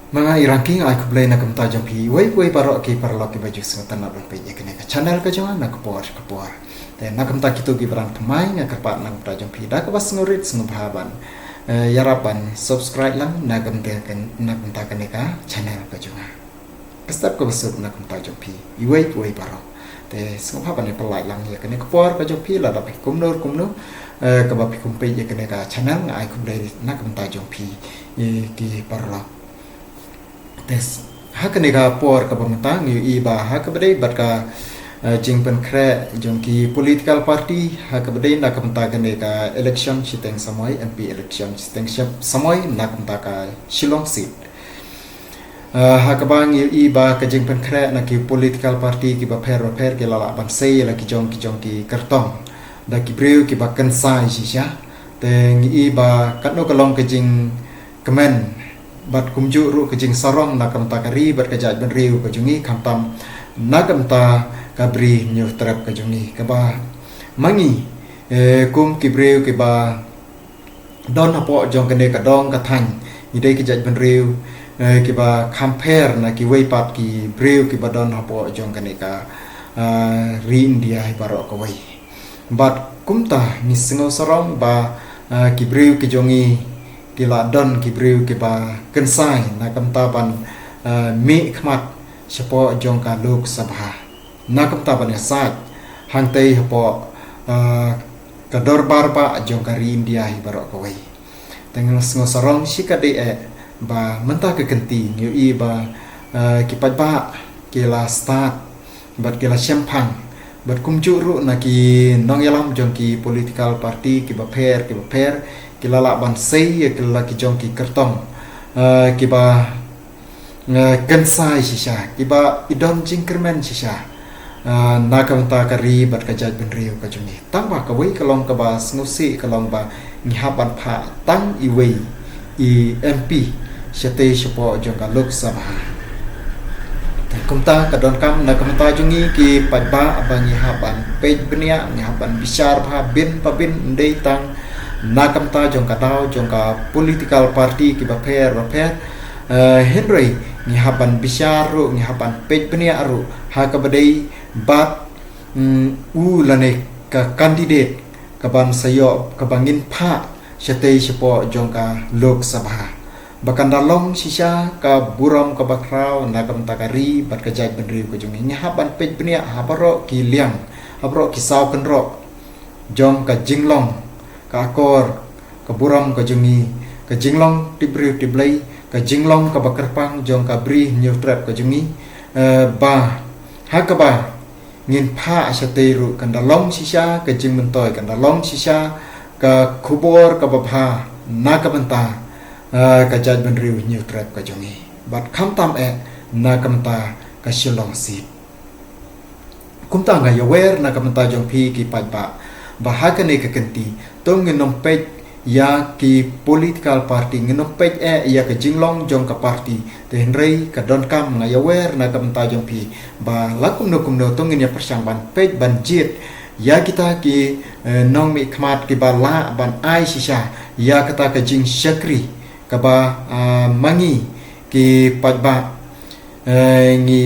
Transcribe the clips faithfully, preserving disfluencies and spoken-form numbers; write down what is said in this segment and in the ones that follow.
Ma nga i Rangki nga ai khublei na ka bynta jong phi iwei pa iwei baroh ki paralok kiba ju sngewtynnat ban peit ïa kane ka channel ka jong nga na ka por ka por. Te na ka bynta kito kiba dang thymmai nga kyrpad na ka bynta jong phi da kaba sngewrit sngewbha ban, eh, ïarap ban subscribe lang na ka bynta kan-, na ka bynta kane ka channel ka jong nga. Ka step kaba suk na ka bynta jong phi iwei pa iwei baroh. Te sngewbha ban ïa pynlait lang ïa kane ka por ka jong phi lada phi kumno kumno, eh, kaba phi kum peit ïa kane ka channel nga ai khublei na ka bynta jong phi, eh, ki paralok. Te s-, ha kane ka por kaba mynta ngi ïohi ba ha kaba dei bad ka, eh, jingpynkhreh jong ki political party ha kaba dei na ka bynta kane ka election shiteng samoi, M P election shiteng shep-, samoi na ka bynta ka Shillong seat. Eh, ha kaba ngi ïohi ba ka jingpynkhreh na ki political party kiba pher bapher ki la lah ban sei la ki jong ki jong ki kyrtong da ki briew kiba kynsai shisha. Te ngi ïohi ba katno ka long ka jingkmen bad kumjuh ruh ka jingsarong na ka bynta ka ri bad ka jaitbynriew ka jong ngi khamtam na ka bynta ka Bri Hynñiewtrep ka jong ngi kaba ma ngi, eh, kum ki briew kiba don hapoh jong kane ka dong ka thaiñ ngi dei ki jaitbynriew, eh, kiba kham pher na kiwei pat ki briew kiba don hapoh jong kane ka, eh, ri India hi baroh kawei. Bad kumta ngi sngew sarong ba, eh, ki briew ki jong ngi ki la don ki briew kiba kynsai na ka bynta ban, eh, mih khmat shapoh jong ka Lok Sabha na ka bynta ban ïasaid hangtei hapoh, eh, ka dorbar bah jong ka ri India hi baroh kawei. Te ngi sngew sarong shikatdei eh ba mynta ka kynti ngi ïohi ba, eh, ki paidbah ki la stad bad ki la shemphang bad kumjuh ruh na ki nongïalam jong ki political party kiba pher kiba pher ki la lah ban sei ïa ki la ki jong ki kyrtong, eh, kiba, eh, kynsai shisha kiba i don jingkyrmen shisha, eh, na ka bynta ka ri bad ka jaitbynriew ka jong ngi. Tang ba kawei ka long kaba sngewsih ka long ba ngi hap ban phah tang iwei i M P shatei shapoh jong ka Lok Sabha. Te kumta ka donkam na ka bynta jong ngi ki paidbah ba ngi hap ban peit bniah, ngi hap ban bishar bha bin pa bin, ym dei tang na ka bynta jong ka daw jong ka political party kiba pher bapher, eh, hynrei ngi hap ban bishar ruh, ngi hap ban peit bniah ruh ha kaba dei bad, mm, u lane ka candidate kaban sa ïoh kaba ngin phah shatei shapoh jong ka Lok Sabha. Ba kan da long shisha ka burom kaba khraw na ka bynta ka ri bad ka jaitbynriew ka jong ngi. Ngi hap ban peit bniah ha baroh ki liang, ha baroh ki saw kynroh jong ka jinglong ka akor, ka burom ka jong ngi, ka jinglong tipbriew tipblei, ka jinglong kaba kyrpang jong ka Bri Hynñiewtrep ka jong ngi, eh, ba ha kaba ngin phah shatei ruh kan da long shisha ka jingmyntoi, kan da long shisha ka khubor kaba bha na ka bynta, eh, ka jaitbynriew Hynñiewtrep ka jong ngi. Bad khamtam eh na ka bynta ka Shillong seat. Kumta nga ïawer na ka bynta jong phi ki paidbah ba ha kane ka kynti to ngin ym peit ïa ki political party, ngin ym peit eh ïa ka jinglong jong ka party. Te hynrei ka donkam nga ïawer na ka bynta jong phi ba la kumno kumno to ngin ïa pyrshang ban peit ban jied ïa kita ki, eh, nongmihkhmat kiba lah ban ai shisha ïa kata ka jingshakri kaba, ah, ma ngi ki paidbah, eh, ngi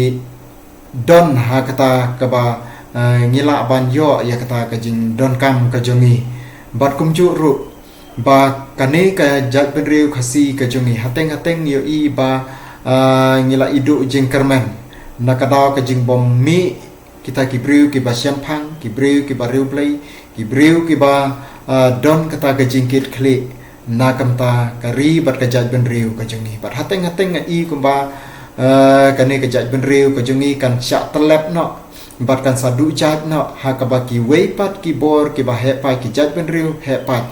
don ha kata kaba, eh, ngi lah ban ïoh ïa kata ka jingdonkam ka jong ngi. Bad kumjuh ruh ba kane ka jaitbynriew Khasi ka jong ngi hateng hateng ngi ïohi ba, eh, ngi la iduh jingkyrmen na ka daw ka jingbym mih kita ki briew kiba shemphang, ki briew kiba riewblei, ki briew kiba, ah, don kata ka jingkit khlieh na ka bynta ka ri bad ka jaitbynriew ka jong ngi. Bad hateng hateng nga i kumba, ah, kane ka jaitbynriew ka jong ngi kan shah tyllep noh bad kan sa duh jait noh ha kaba kiwei pat ki bor kiba heh paid, ki jaitbynriew heh paid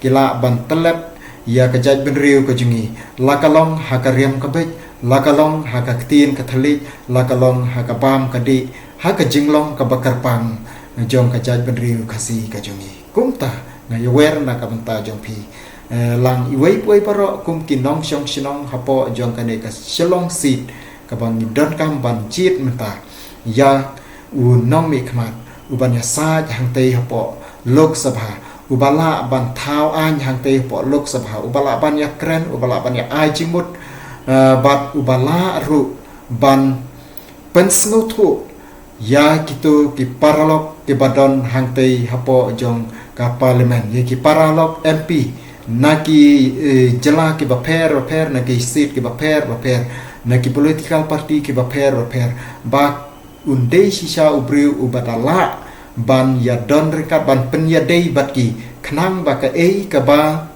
ki lah ban tyllep ïa ka jaitbynriew ka jong ngi, la ka long ha ka riam ka beit, la ka long ha ka ktien ka thylliej, la ka long ha ka bam ka dih, ha ka jinglong kaba kyrpang jong ka jaitbynriew Khasi ka jong ngi. Kumta nga ïawer na ka bynta jong phi, eh, lang iwei pa iwei baroh kum ki nongshong shnong hapoh jong kane ka Shillong seat kaba ngi donkam ban jied mynta ïa u nongmihkhmat uban ïasaid hangtei hapoh Lok Sabha, uba lah ban thaw aiñ hangtei hapoh Lok Sabha, uba lah ban ïakren, uba lah ban ïa ai jingmut, bad uba lah ruh ban pynsngewthuh ïa kito ki paralok kiba don hangtei hapoh jong ka parliament, ïa ki paralok M P na ki jylla kiba pher bapher, na ki seat kiba pher bapher, na ki political party kiba pher bapher, ba un dei shisha u briew uba da lah ban ïadon ryngkat, ban pynïadei bad ki, khnang ba kaei kaba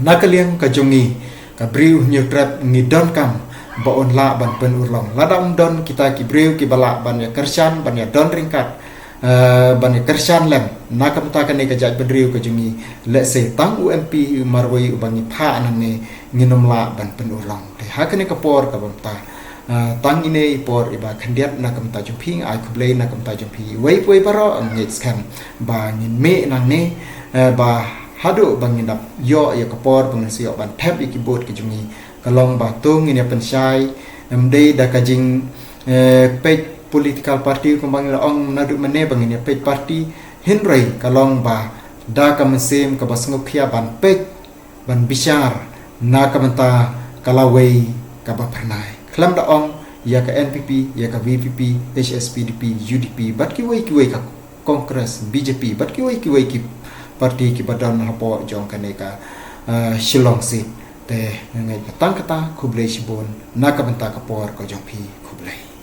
na ka liang ka jong ngi, ka briew Hynñiewtrep, ngi donkam ba un lah ban pynurlong. Lada ym don kita ki briew kiba lah ban ïakyrshan, ban ïadon ryngkat, ban ïakyrshan lem na ka bynta kane ka jaitbynriew ka jong ngi, lehse tang u M P marwei uba ngi phah nangne ngin ym lah ban pynurlong. Te ha kane ka por kaba mynta, tang ine i por iba khyndiat na ka bynta jong phi, nga ai khublei na ka bynta jong phi iwei pa iwei baroh. Ngeit skhem ba ngin mih nangne, ba haduh ba ngin dap ïoh ïa ka por ba ngin sa ïoh ban thep ïa ki vote ka jong ngi, ka long ba to ngin ïa pynshai, ym dei da ka jing peit political party kumba ngi la ong naduh mynne ba ngin ïa peit party, hynrei ka long ba da ka mynsiem kaba sngewkhia ban peit, ban bishar na ka bynta ka lawei kaba phyrnai, khlem da ong ïa ka N P P, ïa ka V P P, H S P D P, U D P bad kiwei kiwei, ka Congress, B J P bad kiwei kiwei ki party kiba don hapoh jong kane ka Shillong seat. Te nga ngeit ba tang kata, khublei shibun na ka bynta ka por ka jong phi. Khublei.